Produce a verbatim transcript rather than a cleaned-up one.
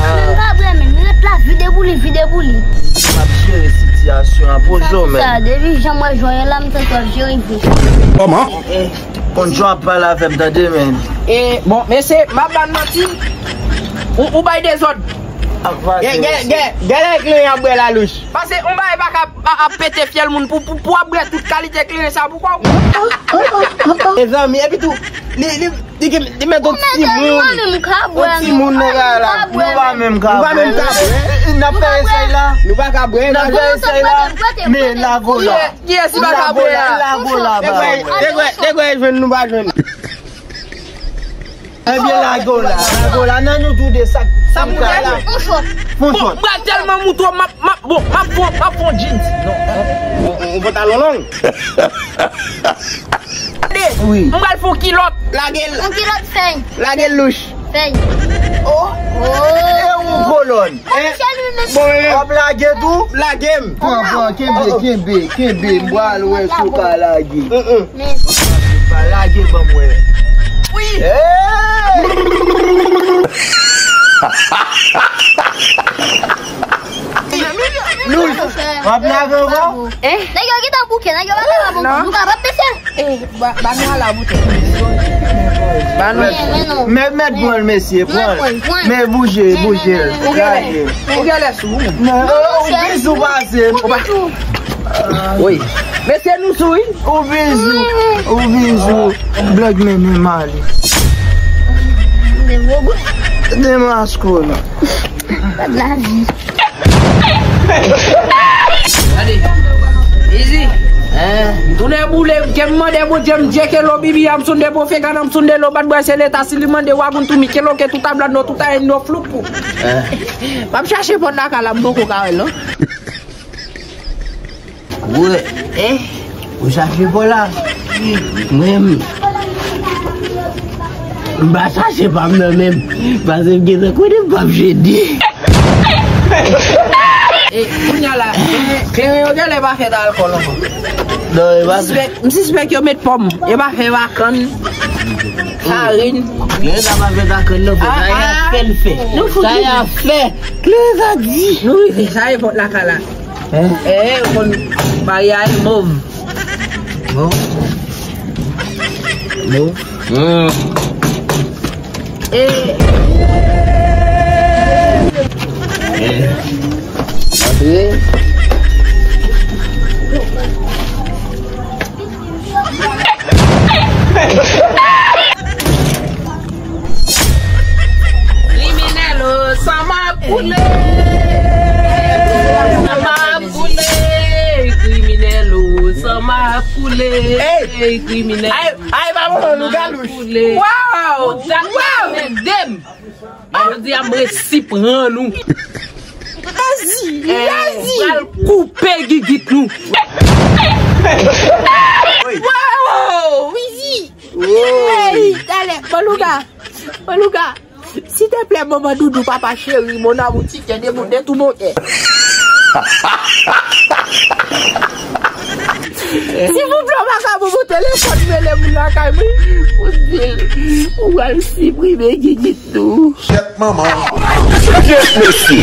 Menm pa vre, men li ret la, vide pou li, vide pou li. M ap jere sitiyasyon an, poze w, men. Sa, depi jan mwen jwenn la, m santi w ap jere vi. Kòman? Eh, konn jan w ap pale avè m, tande, men. E, bon, mesye, m ap ba n manti. Ou, ou bay dezòd. Gen, gen, gen, gen lè kleren ap bwè lalouch. Pase, yon bagay pa ka ap, ap pete fyèl moun pou, pou, pou ap bwè tout kalite kleren sa pou kò w. Mezanmi, epi tou, li, li, li, li met yon timoun. Yon timoun nan kay la. Nou pa menm ka bwè. Nou pa menm ka bwè. N ap fè esèy la. Nou pa ka bwè. N ap fè esèy la. Men lago la. Kiyès ki pa ka bwè la? Lago la. Degwe, degwe, degwe jwenn nou pa jwenn. Ebyen, lago la, lago la, nan nou toude sa. Sa pou fè la. Fon shòt. Bon, m pral tèlman moutre w, m ap, m ap, bon, m ap fon, m ap fon jeans. Non, on, on pantalon long. Wi. M pral fon kilòt. Lage l. Fon kilòt fèy. Lage l louch. Fèy. Oh. E yon kolòn. Bon, w ap lage tou? Lage m. Pran, pran, kenbe, kenbe, kenbe. M pral wè si w ka lage. Mm, mm. Pa lage, ban m wè. Wi. Hey! Louis, w ap lave ankò? Eh? Nèg yo gentan bouke, nèg yo pa ka bon. Nou kapab mesye. Eh, ba, ba nou ala boutèy. Ba nou. Men, men non. Men, men pran l, mesye, pran l. Men bouje, bouje l. Ou genlè, ou genlè sou ou. Non, ou bizou pase. Wi. Mesye, nou sou, wi. Ou bizou, ou bizou. Blòk men, men male. Demasko la. Lavi. Gade. Izi. Eh, m tounen boule, ke m mande Bondye, m djeke lo bibi, a m sunde profe, gana m sunde lo bad boy, se leta, si li mande wagoun tou, mi ke lo ke tout a blad no, tout a en no floup. Eh. M ap chache pòt lakay la, m poko ka wè l, non. Wè, eh, ou chache pa w la? Mwen, m pa chache pa m nan menm, paske m gentan konnen m p ap jwenn li. E, kounye a la, kleren yo genlè pa fèt alkòl ankò. Non, e pa fèt. M sispèk, m sispèk yo met pòm, yo pa fè vakann. Farin. Men sa pa fè sa konn non, fè sa y ap fè l fè. Sa y ap fè. Kleren sa di. Nou rive, sa e pòt lakay la. Eh, konn maryaj mov. Mov. Mov. Eh. Eh. Antre. Kriminèl, o, san m ap koule. San m ap koule. Kriminèl, o, san m ap koule. Ey, kriminèl. Ay, ay, pa bon, nou galouch. Wow! Wow! Jodi a m resi pran nou. Jezi, Jezi. Pral koupe gigit nou. Wow, Wizi. Hey, talè, Beluga. Beluga. S'il te plaît, maman doudou, papa chéri, mon amour, ti kè de moun de tout mon kè. Silvouplè, w pa ka ban mwen telefòn, rele moun lakay mwen. Ou di l, ou al siprime gigit nou. Kèt manman. Kèt mesye.